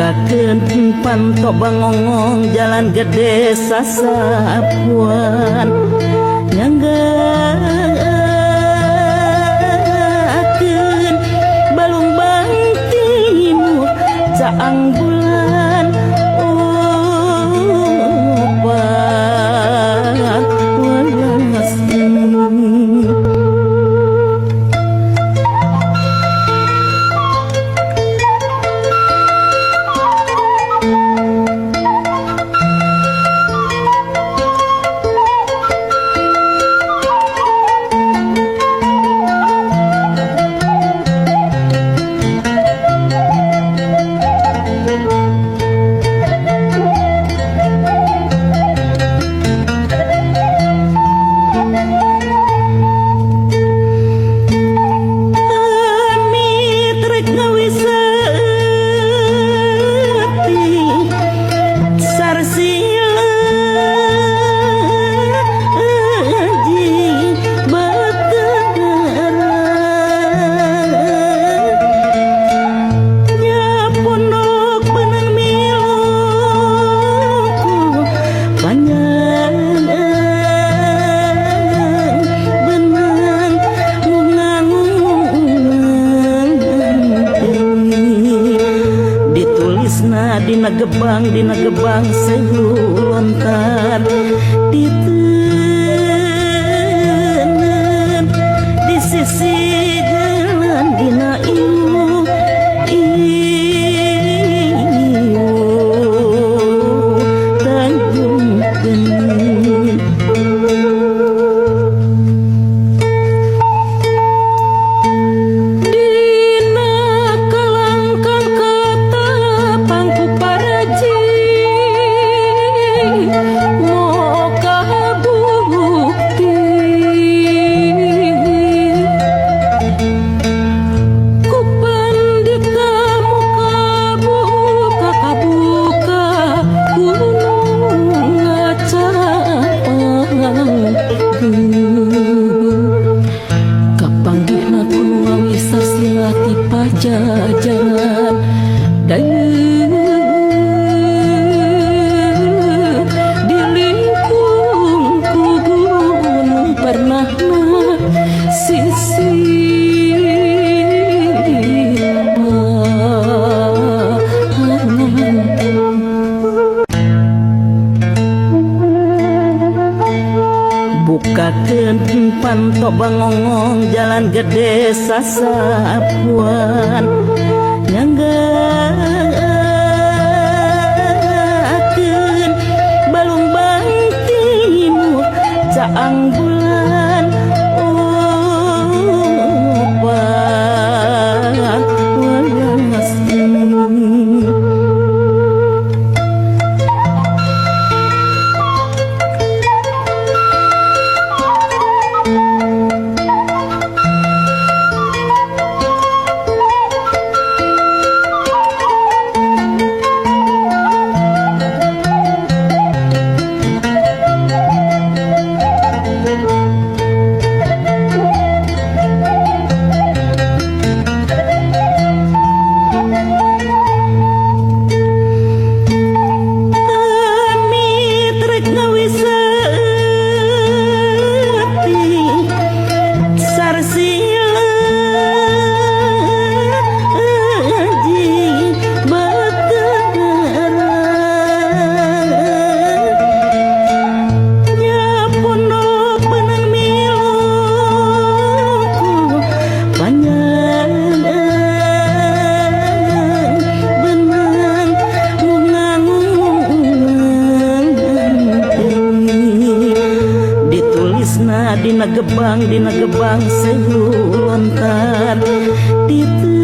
Bukakeun panto bangongong jalan gede sasapuan nyanggakeun balungbang timur caang bulan opat welas. Dina gebang sewu lontar diteungeun di sisi jalan dina ieu ieu tanjungkeun. Dina kalangkang katapang ku paraji moka bukti ku pandita muka buka kabuka gunung ngacapangkeun kapanggihna ku nu ngawi sarsila ti pajajaran dayeun di lingkung ku gunung pernahna sisi Bukakeun panto bangongong jalan gede sasapuan nyanggakeun balungbang timur caang bulan opat welas. Dina gebang sewu lontar diteungeun.